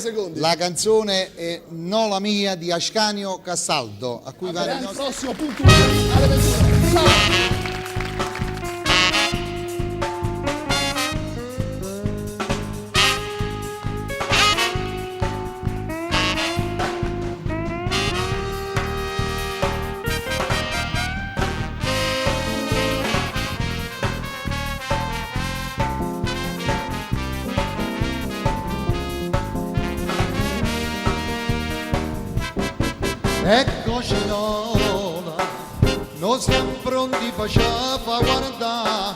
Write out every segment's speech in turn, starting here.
Secondi. La canzone è Nola mia di Ascanio Castaldo, a cui va il Al nostro... prossimo puntuale alle 21. Ciao! Eccoci Nola, noi siamo pronti faceva guardare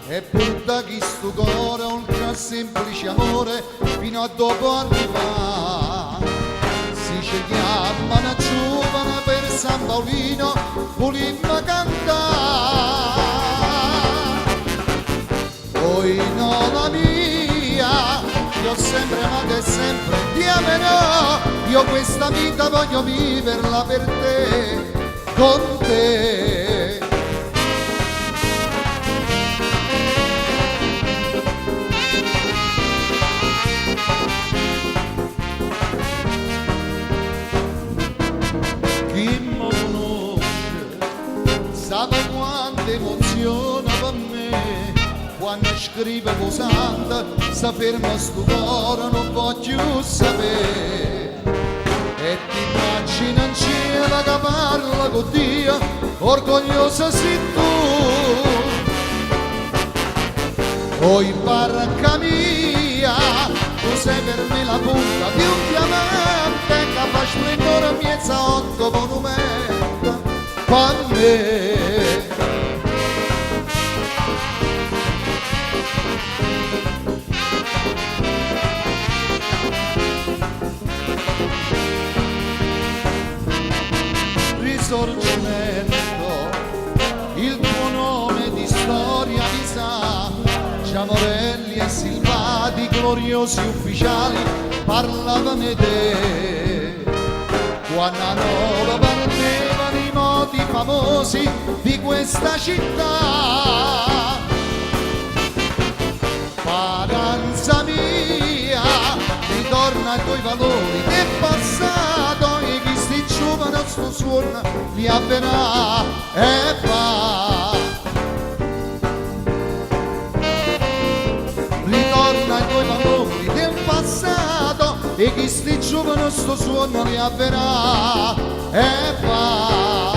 e pur da chi sto cuore oltre al semplice amore fino a dopo arrivare. Si ci chiama una giovane per San Paolino, volimmo cantare. Poi Nola mia, ti ho sempre amato e sempre ti amerò, io questa vita voglio viverla per te, con te. Chi mi conosce sa quanta emozione per me quando scrive cos'anda sa ferma sto cuore non voglio sapere e ti immagini in cielo che parla con Dio orgogliosa sei tu. Oi barca mia, tu sei per me la punta di un diamante che fa splendore in mezzo a otto monumenti per me. Risorgimento, il tuo nome di storia mi sa, Giamorelli e Silvati, gloriosi ufficiali, parlavano di te. Quando a Nova partivano i moti famosi di questa città. Paranza mia, ritorna ai tuoi valori del passato e chi sti giovane sto suono li avverrà e va. Ritorna ai tuoi valori del passato e chi sti giovane sto suono li avverrà e va.